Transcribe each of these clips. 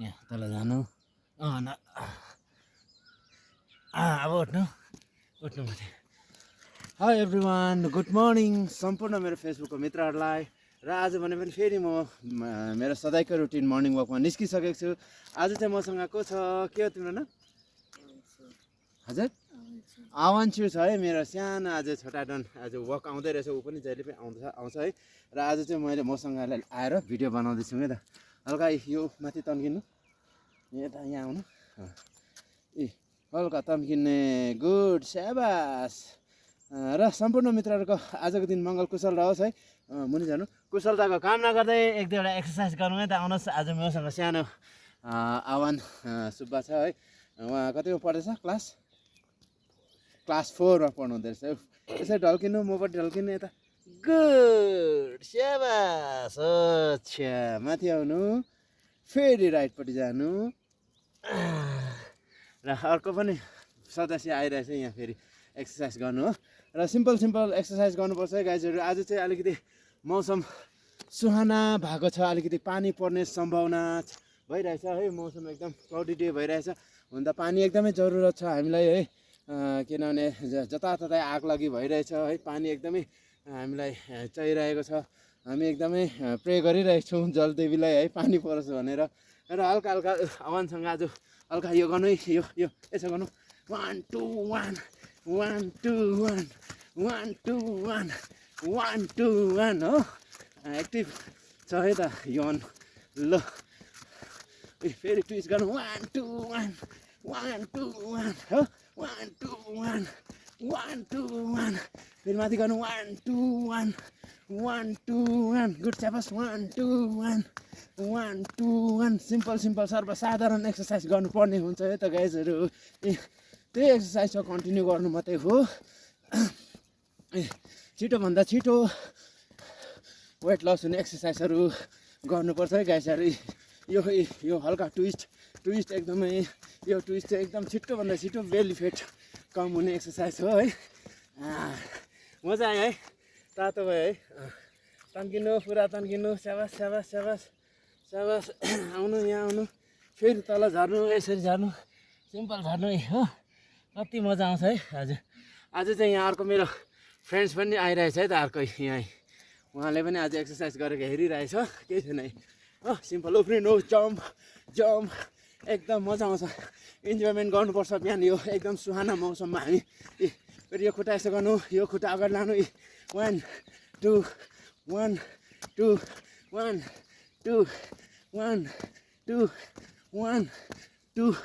यहाँ तल जानु अब उठ्नु पर्यो। हाई एभ्रिवान, गुड मर्निङ सम्पूर्ण मेरो फेसबुकको मित्रहरूलाई। र आज भने पनि फेरि म मेरो सधैँको रुटिन मर्निङ वकमा निस्किसकेको छु। आज चाहिँ मसँग को छ, के हो तिम्रो नाम? हजुर आवान्छु छ है, मेरो सानो आज छोटा डन आज वक आउँदै रहेछ, ऊ पनि जहिले पनि आउँछ है। र आज चाहिँ मैले मसँग आएर भिडियो बनाउँदैछु है त। हल्का यो माथि तन्किनु, यता यहाँ आउनु, ए हल्का तन्किने, गुड, स्याबास। र सम्पूर्ण मित्रहरूको आजको दिन मङ्गल कुशल रहोस् है। मुनि जानु, कुशलताको कामना गर्दै एक दुईवटा एक्सर्साइज गरौँ है त। आउनुहोस्, आज मसँग सानो आवान सुब्बा छ है। उहाँ कतिमा पढ्दैछ? क्लास 4मा पढ्नु हुँदो रहेछ। यसरी ढल्किनु, मपट्टि ढल्किनु, यता, गुड, स्याबास। अच्छा, माथि आउनु, फेरि राइटपट्टि जानु। र अर्को पनि सदस्य आइरहेछ यहाँ फेरि एक्सर्साइज गर्नु हो। र सिम्पल एक्सर्साइज गर्नुपर्छ है गाइजहरू। आज चाहिँ अलिकति मौसम सुहाना भएको छ, अलिकति पानी पर्ने सम्भावना भइरहेछ है। मौसम एकदम क्लाउडी डे भइरहेछ। हुन त पानी एकदमै जरुरत छ हामीलाई है, किनभने जताततै आग लागि भइरहेछ है। पानी एकदमै हामीलाई चाहिरहेको छ। हामी एकदमै प्रे गरिरहेको छौँ जलदेवीलाई है, पानी परोस् भनेर। र हल्का हल्का आवानसँग आज हल्का यो गर्नु है, यो यसो गर्नु, 1 2 1 1 2 1 1 2 1 1 2 1 हो। एक्टिभ छ है त यौन। ल फेरि ट्विस्ट गर्नु, 1 2 1 1 2 1 हो, 1 2 1 1 2 1। फेरि माथि गर्नु, 1 2 1 1 2 1, गुड, स्याबास, 1 2 1 1 2 1। सिम्पल सर्वसाधारण एक्सर्साइज गर्नुपर्ने हुन्छ है त गाइजहरू। त्यही एक्सर्साइजमा कन्टिन्यू गर्नु मात्रै हो। छिटोभन्दा छिटो वेट लस हुने एक्सर्साइजहरू गर्नुपर्छ है गाइजहरू। यो हल्का ट्विस्ट एकदमै, यो ट्विस्ट चाहिँ एकदम छिटोभन्दा छिटो बेली फेट कम हुने एक्सर्साइज हो है। मजा आयो है, तातो भयो है। तन्किनु, पुरा तन्किनु, स्याबास। आउनु, यहाँ आउनु, फेरि तल झर्नु, यसरी झर्नु, सिम्पल झर्नु हो। कति मजा आउँछ है। आज चाहिँ यहाँ अर्को मेरो फ्रेन्ड्स पनि आइरहेछ है त, अर्को यहाँ उहाँले पनि आज एक्सर्साइज गरेको हेरिरहेछ। केही छैन है हो, सिम्पल उफ्रिनु, जम्प एकदम मजा आउँछ। इन्जोयमेन्ट गर्नुपर्छ बिहान यो एकदम सुहाना मौसममा। हामी फेरि यो खुट्टा यसो गर्नु, यो खुट्टा अगाडि लानु, 1 2 1 2 1 2 1 2 1 2।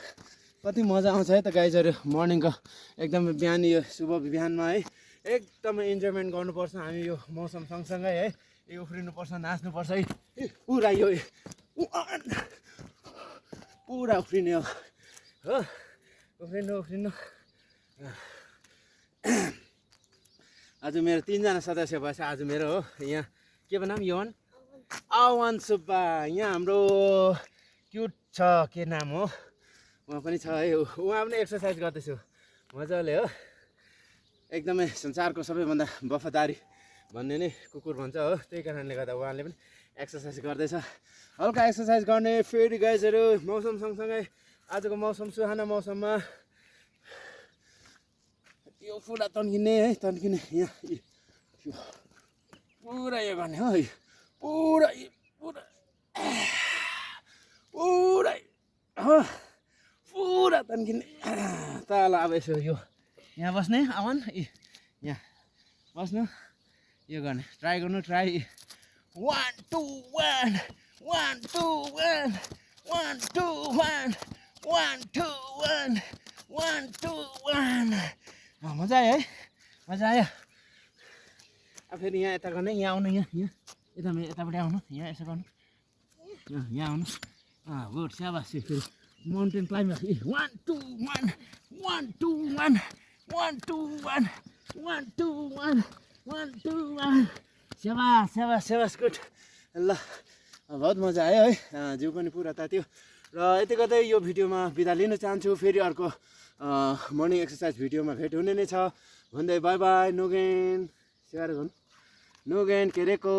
कति मजा आउँछ है त गाइजहरू मर्निङको एकदमै बिहान, यो शुभ बिहानमा है एकदमै इन्जोयमेन्ट गर्नुपर्छ हामी यो मौसम सँगसँगै है। यो उफ्रिनुपर्छ, नाच्नुपर्छ है, पुरा यो पुरा उफ्रिने हो, उफ्रिनु। आज मेरो 3जना सदस्य भएछ आज मेरो हो। यहाँ के नाम? यौन आवान सुब्बा। यहाँ हाम्रो क्युट छ, के नाम हो, उहाँ पनि छ है। उहाँ पनि एक्सर्साइज गर्दैछु मजाले हो। एकदमै संसारको सबैभन्दा वफादारी भन्ने नै कुकुर भन्छ हो। त्यही कारणले गर्दा उहाँले पनि एक्सर्साइज गर्दैछ। हल्का एक्सर्साइज गर्ने फेरि गाइजहरू। मौसम सँगसँगै आजको मौसम सुहाना मौसममा यो पुरा तन्किने है, यहाँ पुरा यो गर्ने हो, पुरा हो, पुरा तन्किने तल। अब यसो यो यहाँ बस्ने आवान, यहाँ बस्नु, यो गर्ने ट्राई गर्नु, 1 2 1 1 2 1 1 2 1 1 2 1 1 2 1। मजा आयो है, मजा आयो। अब फेरि यहाँ यता गर्ने, यहाँ आउनु, यहाँ यतापट्टि आउनु, यहाँ यसो गर्नु, यहाँ आउनु, गुड, स्याबास। फेरि माउन्टेन क्लाइम्ब, 1 2 1 1 2 1 1 2 1 1 2 1 1 2 1। स्याबास, गुड। ल बहुत मजा आयो है, जिउ पनि पुरा तात्यो। र यति गर्दै यो भिडियोमा बिदा लिन चाहन्छु। फेरि अर्को मर्निङ एक्सर्साइज भिडियोमा भेट हुने नै छ भन्दै बाई बाई। नुगेन केरेको।